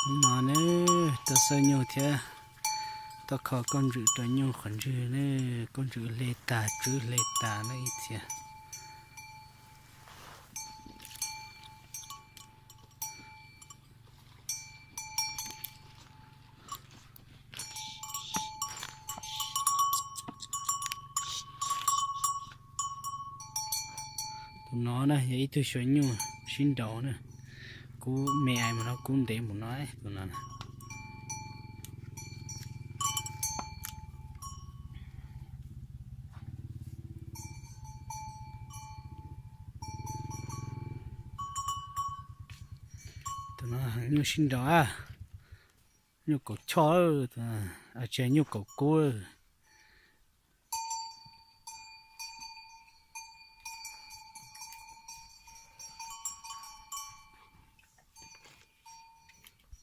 Hnub no ne, tau xawb nyuj thiab, tau kho koj ntswm rau nyuj qhov ntswg ne, koj ntswm hle tag, tswb hle tag ne ib txhia. Tus no na yog ib tug xyuas nyuj sib nraus na, kub me ais mus no, kub ntev mus no tus no. Tus no nyuj sib nraus a, nyuj kaum choj, tsis, nyuj kaum kub.